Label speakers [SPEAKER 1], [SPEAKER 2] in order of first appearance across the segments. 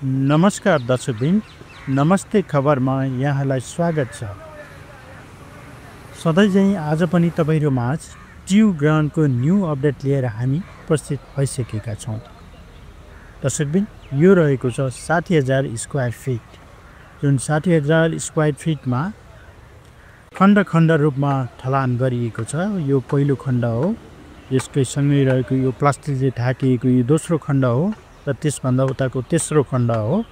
[SPEAKER 1] नमस्कार दर्शकबिन, नमस्ते खबरमा यहाँलाई स्वागत छ। सधैँ चाहिँ आज पनि तपाईहरु माझ ट्यु ग्राउन्डको न्यू अपडेट लिएर हामी उपस्थित भइसकेका छौँ। दर्शकबिन, यो रहेको छ 60,000 स्क्वायर फिट, जुन 60,000 स्क्वायर फिटमा खण्ड खण्ड रूपमा ढलान गरिएको छ। यो पहिलो खण्ड हो, यसकै सँगै रहेको यो प्लास्टिकले ढाकिएको यो दोस्रो खण्ड हो र त्यसभन्दा उताको तेस्रो खण्ड हो।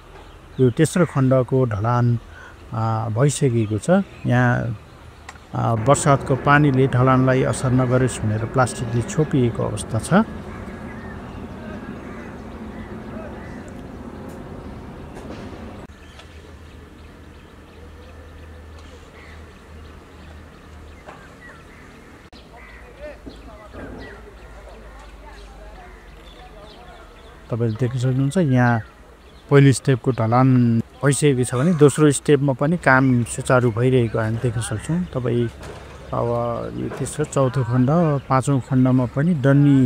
[SPEAKER 1] यो तेस्रो खण्डको ढलान भइसकेको छ। यहाँ बर्सातको पानीले ढलानलाई असर नगरोस् भनेर प्लास्टिकले छोपिएको अवस्था छ। तपाईले देख्न सक्नुहुन्छ यहाँ पहिलो स्टेपको ढलान भइसकेको छ भने दोस्रो स्टेपमा पनि काम सुचारू भइरहेको हामी देख्न सक्छौँ। तपाईँ अब यो तेस्रो चौथो खण्ड पाँचौं खण्डमा पनि डन्नी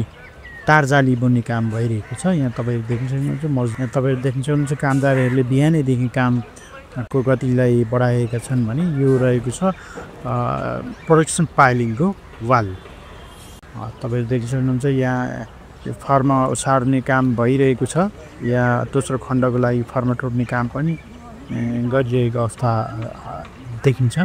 [SPEAKER 1] तारजाली बुन्ने काम भइरहेको छ। यहाँ तपाईले देख्न सक्नुहुन्छ तपाईले देख्न सक्नुहुन्छ कामदारहरूले बिहानैदेखि कामको गतिलाई बढाएका छन् भने यो रहेको छ प्रोडक्सन पाइलिङको वाल। तपाईले देख्न सक्नुहुन्छ यहाँ यो फर्मा ओसार्ने काम भइरहेको छ। यहाँ दोस्रो खण्डको लागि फर्मा टोड्ने काम पनि गरिरहेको अवस्था देखिन्छ।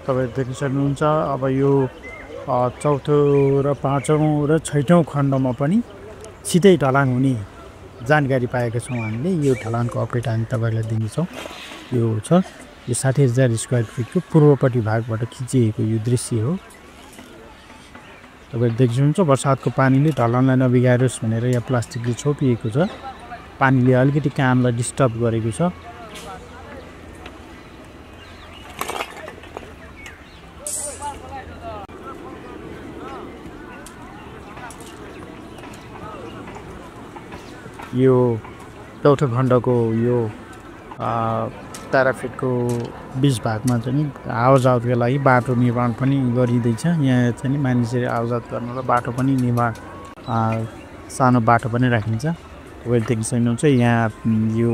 [SPEAKER 1] तपाईले देख्न सक्नुहुन्छ अब यो चौथो र पाँचौं र छैठौं खण्डमा पनि सिधै ढलान हुने जानकारी पाएका छौँ हामीले। यो ढलानको अपडेट हामी तपाईलाई दिनेछौँ। यो छ यो 60,000 स्क्वायर फिटको पूर्वपट्टि भागबाट खिचिएको यो दृश्य हो। तपाईले देख्नुहुन्छ बर्सातको पानीले ढलानलाई नबिगारोस् भनेर यहाँ प्लास्टिकले छोपिएको छ। पानीले अलिकति कामलाई डिस्टर्ब गरेको छ। यो चौथो खण्डको यो 13 फिटको बीच भागमा चाहिँ आवाजावतका लागि बाटो निर्माण पनि गरिँदैछ। यहाँ चाहिँ मानिसहरू आवाजावत गर्नलाई बाटो पनि निर्माण सानो बाटो पनि राखिन्छ। तपाईले देख्न सक्नुहुन्छ यहाँ यो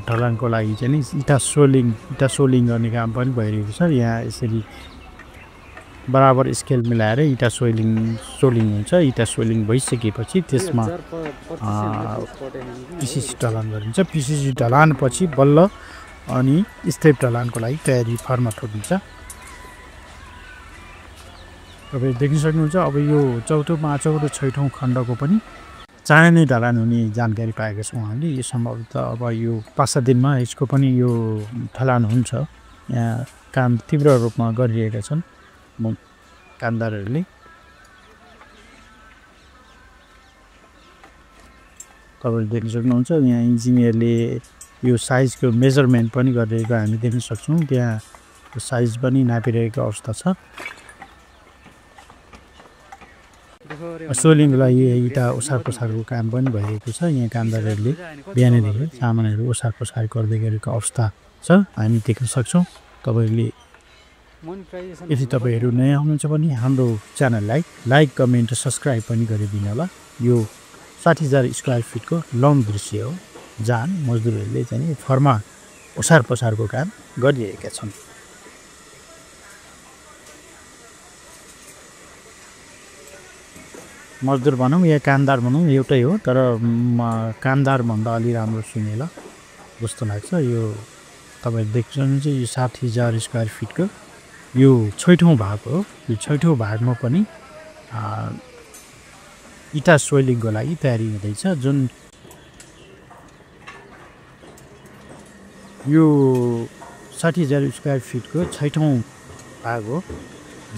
[SPEAKER 1] ढलानको लागि चाहिँ इटा सोलिङ गर्ने काम पनि भइरहेको छ। यहाँ यसरी बराबर स्केल मिलाएर इटा सोलिङ हुन्छ। इटा सोलिङ भइसकेपछि त्यसमा पिसिसी ढलान गरिन्छ। पिसिसी ढलानपछि बल्ल अनि स्टेप ढलानको लागि तयारी फर्मा ठोकिन्छ। तपाईले देख्न सक्नुहुन्छ अब यो चौथो पाँचौं र छैठौं खण्डको पनि चाँडै नै ढलान हुने जानकारी पाएका छौँ हामीले। यो सम्भवतः अब यो 5-7 दिनमा यसको पनि यो ढलान हुन्छ। यहाँ काम तीव्र रूपमा गरिरहेका छन् कामदारहरूले। तपाईले देख्न सक्नुहुन्छ यहाँ इन्जिनियरले यो साइजको मेजरमेन्ट पनि गरिरहेको हामी देख्न सक्छौँ। त्यहाँ साइज पनि नापिरहेको अवस्था छ। सोलिङको लागि इटा ओसार पोसारको काम पनि भइरहेको छ। यहाँ कामदारहरूले बिहानैदेखि सामानहरू ओसार पोसार गर्दै गरेको अवस्था छ हामी देख्न सक्छौँ। तपाईले यदि तपाईहरु नयाँ हुनुहुन्छ भने हाम्रो च्यानललाई लाइक कमेन्ट र सब्स्क्राइब पनि गरिदिनु होला। यो 60,000 स्क्वायर फिटको लङ दृश्य हो जहाँ मजदुरहरूले चाहिँ फर्मा ओसार पोसारको काम गरिरहेका छन्। मजदुर भनौँ या कामदार भनौँ एउटै हो, तर कामदार भन्दा अलि राम्रो सुनेला जस्तो लाग्छ। यो तपाईले देख्नुहुन्छ यो 60,000 स्क्वायर फिटको यो छैठौं भाग हो। यो छैठौं भागमा पनि इटा सोइलिङको लागि तयारी हुँदैछ। जुन यो 60,000 स्क्वायर फिटको छैठौं भाग हो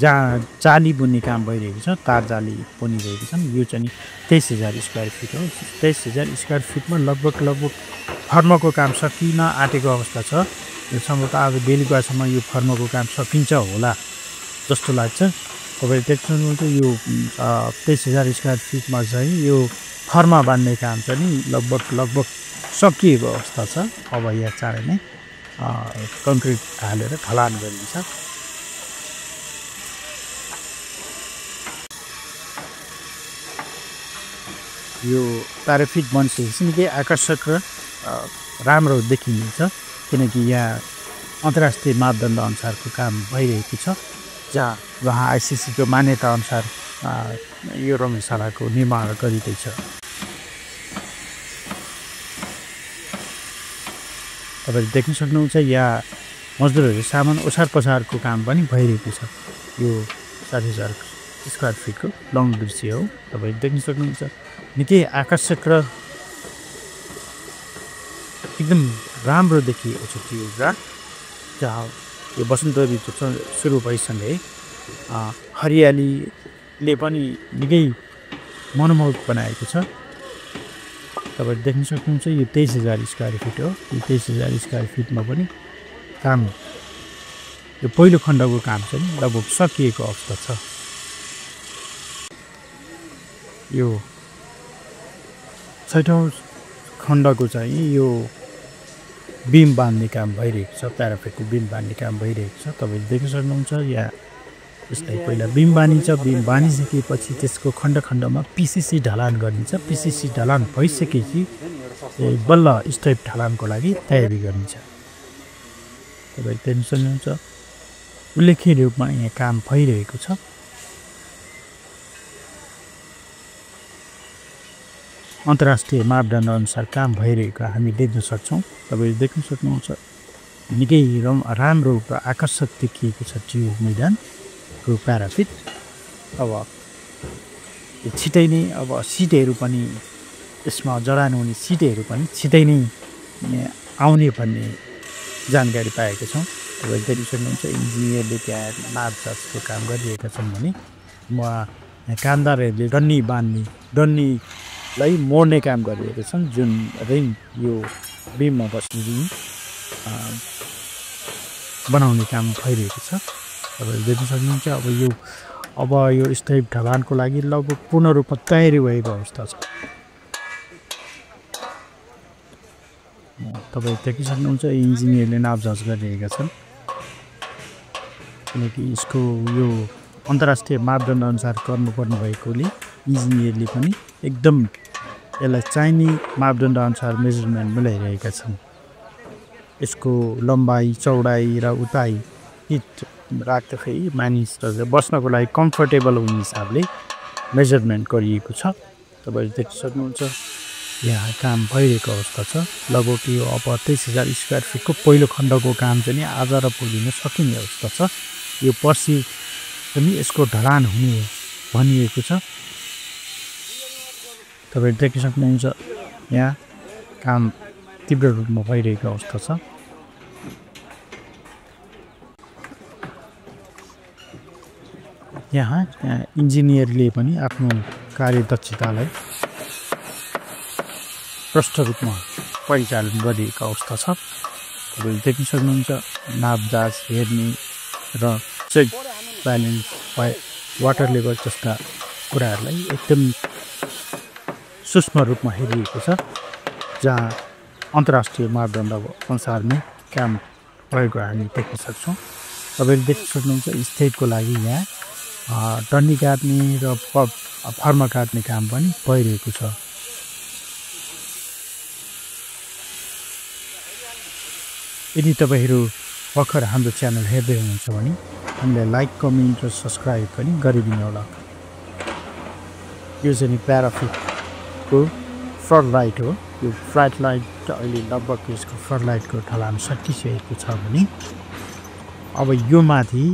[SPEAKER 1] जहाँ जाली बुन्ने काम भइरहेको छ। तार जाली बुनिरहेको छन्। यो चाहिँ 23,000 स्क्वायर फिट हो। 23,000 स्क्वायर फिटमा लगभग फर्मको काम सकिन आँटेको अवस्था छ। यो सम्भवतः आज बेलुकासम्म यो फर्मको काम सकिन्छ होला जस्तो लाग्छ। तपाईले देख्नुहुन्छ यो 23,000 स्क्वायर फिटमा चाहिँ यो फर्मा बान्ने काम चाहिँ लगभग सकिएको अवस्था छ। अब यहाँ चाँडै नै कङ्क्रिट हालेर ढलान गरिन्छ। यो प्याराफिट बनिसकेपछि निकै आकर्षक र राम्रो देखिन्छ किनकि यहाँ अन्तर्राष्ट्रिय मापदण्ड अनुसारको काम भइरहेको छ जहाँ आइसिसीको मान्यता अनुसार यो रङ्गशालाको निर्माण गरिँदैछ। तपाईँले देख्न सक्नुहुन्छ यहाँ मजदुरहरू सामान ओसार पसारको काम पनि भइरहेको छ। यो 60,000 स्क्वायर फिटको लङ दृश्य हो। तपाईँले देख्न सक्नुहुन्छ निकै आकर्षक र एकदम राम्रो देखिएको छ त्यो ग्राफ जहाँ यो वसन्त ऋतु सुरु भइसँगै हरियालीले पनि निकै मनमोहक बनाएको छ। तपाईँले देख्न सक्नुहुन्छ यो 23,000 स्क्वायर फिट हो। यो 23,000 स्क्वायर फिटमा पनि काम यो पहिलो खण्डको काम चाहिँ लगभग सकिएको अवस्था छ। यो 6औँ खण्डको चाहिँ यो बिम बाँध्ने काम भइरहेको छ। प्याराफिटको बिम बाँध्ने काम भइरहेको छ। तपाईँले देख्न सक्नुहुन्छ यहाँ यसलाई पहिला बिम बाँधिन्छ। बिम बाँधिसकेपछि त्यसको खण्ड खण्डमा पिसिसी ढलान गरिन्छ। पिसिसी ढलान भइसकेपछि बल्ल स्टेप ढलानको लागि तयारी गरिन्छ। तपाईँले देख्न सक्नुहुन्छ उल्लेख्य रूपमा यहाँ काम भइरहेको छ। अन्तर्राष्ट्रिय मापदण्ड अनुसार काम भइरहेको हामी देख्न सक्छौँ। तपाईँले देख्न सक्नुहुन्छ निकै राम्रो र आकर्षक देखिएको छ त्यो मैदानको प्याराफिट। अब छिटै नै अब सिटहरू पनि यसमा जडान हुने सिटहरू पनि छिटै नै आउने भन्ने जानकारी पाएको छौँ। तपाईँले देख्न सक्नुहुन्छ इन्जिनियरले त्यहाँ नापजाँचको काम गरिरहेका छन् भने कामदारहरूले डन्नीलाई मोड्ने काम गरिरहेका छन् जुन रिङ यो बिममा बस्ने रिङ बनाउने काम भइरहेको छ। तपाईँले देख्न सक्नुहुन्छ अब यो स्टेप ढलानको लागि लगभग पूर्ण रूपमा तयारी भएको अवस्था छ। तपाईँ देख्न सक्नुहुन्छ इन्जिनियरले नापजाँच गरिरहेका छन् किनकि यसको यो अन्तर्राष्ट्रिय मापदण्ड अनुसार गर्नुपर्ने भएकोले इन्जिनियरले पनि एकदम यसलाई चाहिने मापदण्ड अनुसार मेजरमेन्ट मिलाइरहेका छन्। यसको लम्बाइ चौडाइ र उचाइ राख्दाखेरि मानिसहरू बस्नको लागि कम्फर्टेबल हुने हिसाबले मेजरमेन्ट गरिएको छ। तपाईँले देख्न सक्नुहुन्छ यहाँ काम भइरहेको अवस्था छ। लगभग यो अब 23,000 स्क्वायर फिटको पहिलो खण्डको काम चाहिँ आज र भोलि नै सकिने अवस्था छ। यो पर्सि पनि यसको ढलान हुने भनिएको छ। तपाईँले देख्न सक्नुहुन्छ यहाँ काम तीव्र रूपमा भइरहेको अवस्था छ। यहाँ इन्जिनियरले पनि आफ्नो कार्यदक्षतालाई प्रष्ट रूपमा परिचालन गरिएको अवस्था छ। तपाईँले देख्न सक्नुहुन्छ नापजाँच हेर्ने र चेक ब्यालेन्स वाटर लेभल जस्ता कुराहरूलाई एकदम सूक्ष्म रूपमा हेरिएको छ जहाँ अन्तर्राष्ट्रिय मापदण्ड अनुसार नै काम भएको हामी देख्न सक्छौँ। तपाईँले देख्न सक्नुहुन्छ स्टेटको लागि यहाँ डन्डी काट्ने र फर्मा काट्ने काम पनि भइरहेको छ। यदि तपाईँहरू भर्खर हाम्रो च्यानल हेर्दै हुनुहुन्छ भने हामीलाई लाइक कमेन्ट र सब्सक्राइब पनि गरिदिनु होला। यो चाहिँ प्याराफिटको फ्लड लाइट हो। यो फ्लड लाइट अहिले लगभग यसको फ्लड लाइटको ढलान सकिसकेको छ भने अब यो माथि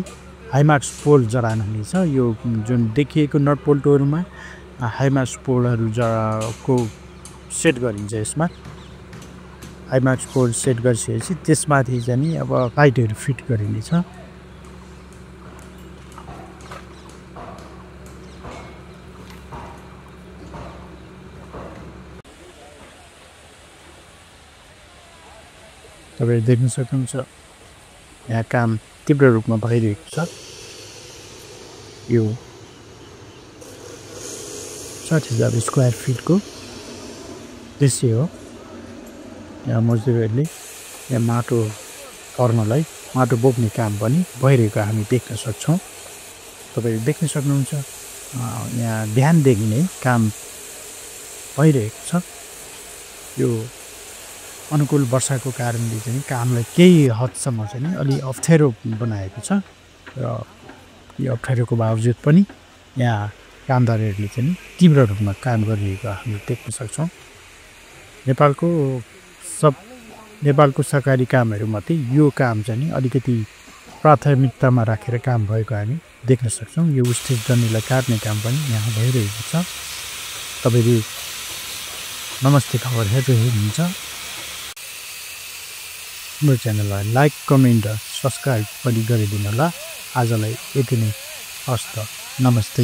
[SPEAKER 1] हाइमाक्स पोल जडान हुनेछ। यो जुन देखिएको नट पोल्टोहरूमा हाइमाक्स पोलहरू को सेट गरिन्छ। यसमा हाइमाक्स पोल सेट गरिसकेपछि त्यसमाथि चाहिँ अब लाइटहरू फिट गरिनेछ। तपाईँले देख्न सक्नुहुन्छ यहाँ काम तीव्र रूपमा भइरहेको छ। यो 60,000 स्क्वायर फिटको दृश्य हो। यहाँ मजदुरहरूले यहाँ माटो पर्नलाई माटो बोक्ने काम पनि भइरहेको हामी देख्न सक्छौँ। तपाईँले देख्न सक्नुहुन्छ यहाँ ध्यानदेखि नै काम भइरहेको छ। यो अनुकूल वर्षाको कारणले चाहिँ कामलाई केही हदसम्म चाहिँ अलि अप्ठ्यारो बनाएको छ र यो अप्ठ्यारोको बावजुद पनि यहाँ कामदारहरूले चाहिँ तीव्र रूपमा काम गरिरहेको हामी देख्न सक्छौँ। नेपालको सरकारी कामहरूमध्ये यो काम चाहिँ अलिकति प्राथमिकतामा राखेर काम भएको हामी देख्न सक्छौँ। यो स्टेज डन्डीलाई काट्ने काम पनि यहाँ भइरहेको छ। तपाईँले नमस्ते खबर हेरिरहनु हुनुहुन्छ। हाम्रो च्यानललाई लाइक, कमेन्ट र सब्सक्राइब पनि गरिदिनु होला। आजलाई यति नै। हस्त नमस्ते।